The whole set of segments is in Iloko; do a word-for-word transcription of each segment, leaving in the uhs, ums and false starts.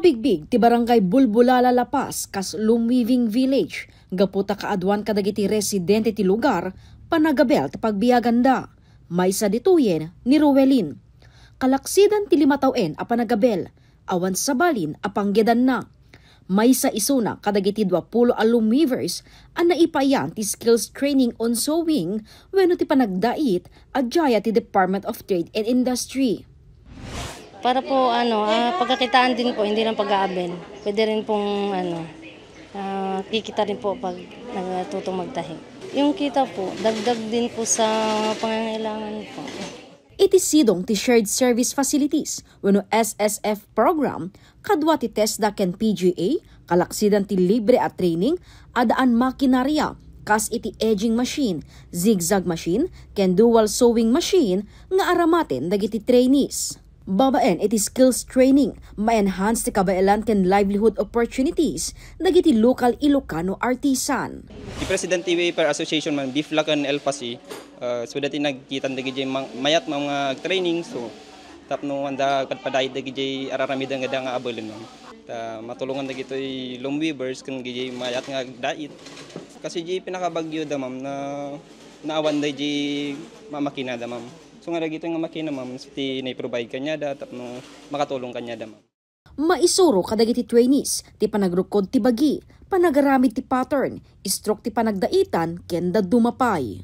Bigbig ti Barangay Bulbulala, La Paz, kas Loom Weaving Village, gapu ta kaaduan kadagiti residente ti lugar panagabel ti pagbiaganda. Maysa ditoyen ni Roelin. Kalaksidan ti lima tawen a panagabel, awan sabalin a panggedanna. Maysa isuna kadagiti duapulo a loom weavers a naipayan ti skills training on sewing wenno ti panagdait a diay ti Department of Trade and Industry. Para po, ano, ah, pagkakitaan din po, hindi lang pag-aabel. Pwede rin pong, ano, ah, kikita rin po pag natutong magtahi. Yung kita po, dagdag din po sa pangangailangan po. Iti sidong ti Shared Service Facilities wenno S S F program, kadua ti TESDA ken P G A, kalaksidan ti libre a training, addaan makinarya, kas iti edging machine, zigzag machine, ken dual sewing machine nga aramaten dagiti trainees. Babaen iti skills training, ma-enhance ti kabaelan ken livelihood opportunities dagiti lokal Ilocano artisan. Ti President ti Weaver Association man, BIFLA ken ELPASI, ah, so dati nagkitan dagiti mang-, mayat nga mga training, so tapno anda padpadait dagiti araramiden nga da nga abelen, ma'am. Ta matulongan dagitoy loom weavers ken dagiti mayat nga agdait. Kasi di pinakabagyo da, ma'am, na naawan da di mamakina da, ma'am. So nga dagitoy nga makina, ma'am, ti nai-provide kaniada tapno makatulong kaniada, ma'am. Maisuro kadagiti trainees ti panagrukod ti bagi, panagaramid ti pattern, stroke ti panagdaitan, ken dadduma pay.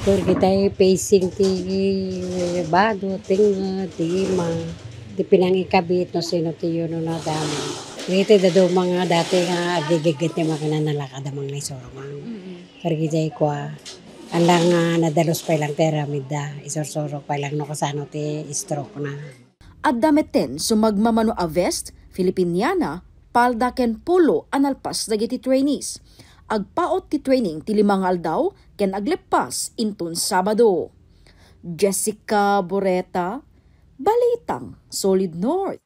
Kurgitay facing ti bado, tinged, ti ima, ti pinangikabit no sino ti yuno na damo. Iti dadduma nga dati nga agigigit ti makina nalakad a mangisuro, ma'am. Kurgitay kua, andang nga nadalus pay lang ti aramidda, isursuro pay lang no kasano ti stroke na. Adda metten sumagmamano a vest, Filipiniana, palda ken polo a nalpas dagiti trainees. Agpaut ti training ti lima nga aldaw ken agleppas inton Sabado. Jessica Boreta, Balitang Solid North.